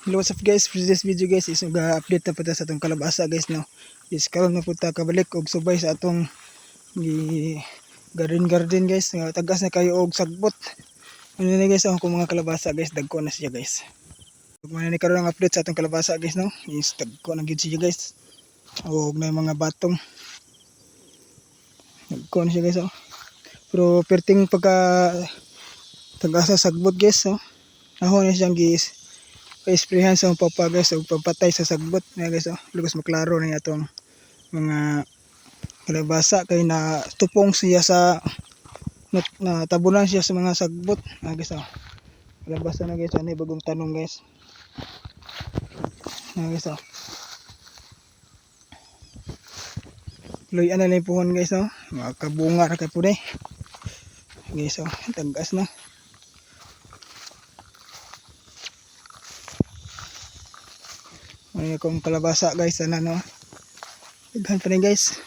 Hello, what's up guys? For this video guys is update na po ta sa atong kalabasa guys, no. Is karon na po ta kabalik og subay sa atong gi garden garden guys, nga tagas na kayo og sagbot. Ano na guys, ang akong mga kalabasa guys, dagko na siya guys. Ug man ni karon ang update sa atong kalabasa guys, no. Is dagko na gyud siya guys. Og na mga batong. Dagko na siya guys, oh. Pero perting pagka tagasa sagbot guys, oh. Ako na siyang gis pa-sprayhan sa akong papa guys og pampatay sa sagbot na guys, oh. Lugos maklaro na atong mga kalabasa kay na tupong siya sa na tabunan siya sa mga sagbot na guys, oh. Kalabasa na guys, ano bagong tanong guys. Na guys, oh. Luy ana na puhon guys, no. Makabunga ra kay pud eh. Guys, oh, tagas na. Ano akong kalabasa guys, ana no. Daghan pa rin guys.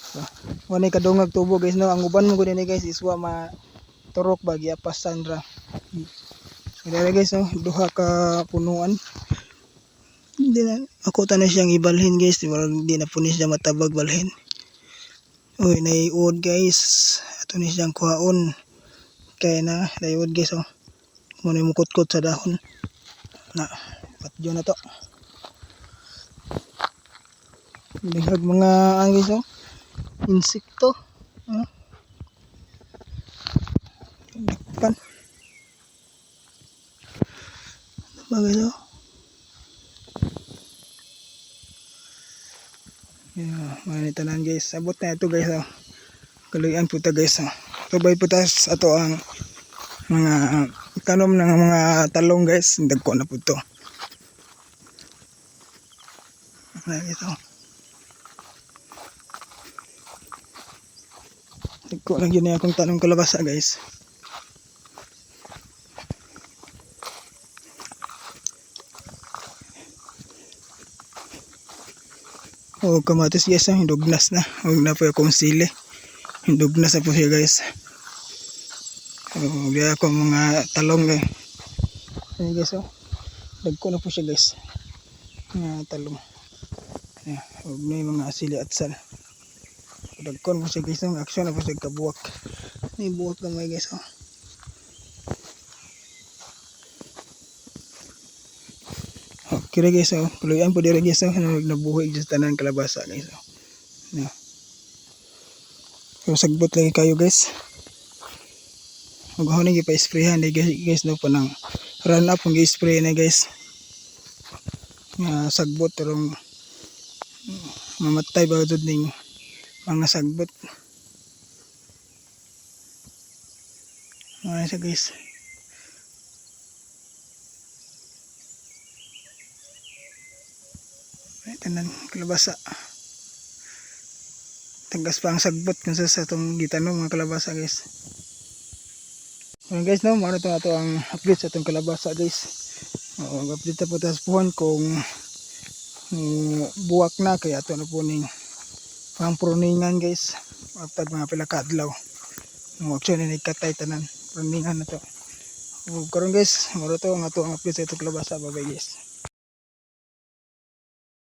So, wala kadungag tubo guys, no. Ang uban mo gud ni guys is wa ma turok ba giapasan ra. So dere guys, no, duha ka punuan. Hindi na ako ta na siyang ibalhin guys, di na po ni siya matabag balhin. Uy, naiuod guys. Ato ni siyang kuhaon. Kaya na naiuod guys, oh. Muna yung mukot-kot sa dahon. Na, patyo na to. Daghag mga ano guys, oh, insekto. Oh. Dakpan. Diba guys, oh. Yeah, mga tanan guys. Sabot na ito guys, oh. Kaluyan po ta guys, oh. Tubay po tas ato ang mga tanom ng mga talong guys. Dagko na po to. Ayan, ito. Dagko na yun akong tanong kalabasa guys. O kamatis guys, oh, hindugnas na. Huwag na po akong sili. Hindugnas na po siya guys. Oh, di ako mga talong eh. Ayan guys, oh. Dagko na po siya guys. Mga talong. Ayan, huwag na yung mga sili at sal. Dagko na po siya guys. Ang aksyon na po siya kabuwak. May buwak gamay guys, oh. Okay guys, oh. Tuluyan po dire guys, oh. Nabuhi dyan sa tanan kalabasa guys, oh. Yeah. Pero sagbot lagi kayo guys. Ug ako ni gipa-sprayhan ni guys, guys no, pa nang run up ang gi-spray na guys. Nga sagbot tarong mamatay ba jud ning mga sagbot. Mga siya guys. Ay, tanan kalabasa. Tagas pa ang sagbot kung sa itong gitanom mga kalabasa guys. Ayan guys, no, mao na to ang update sa atong kalabasa guys. Oo, update na po ta sa puhon kung buwak na kaya ato na po ning pang pruningan guys. After mga pila ka adlaw. Actually ni katay tanan pruningan na to. Ug karon guys, mao to ang ato ang update sa atong kalabasa. Bye bye guys.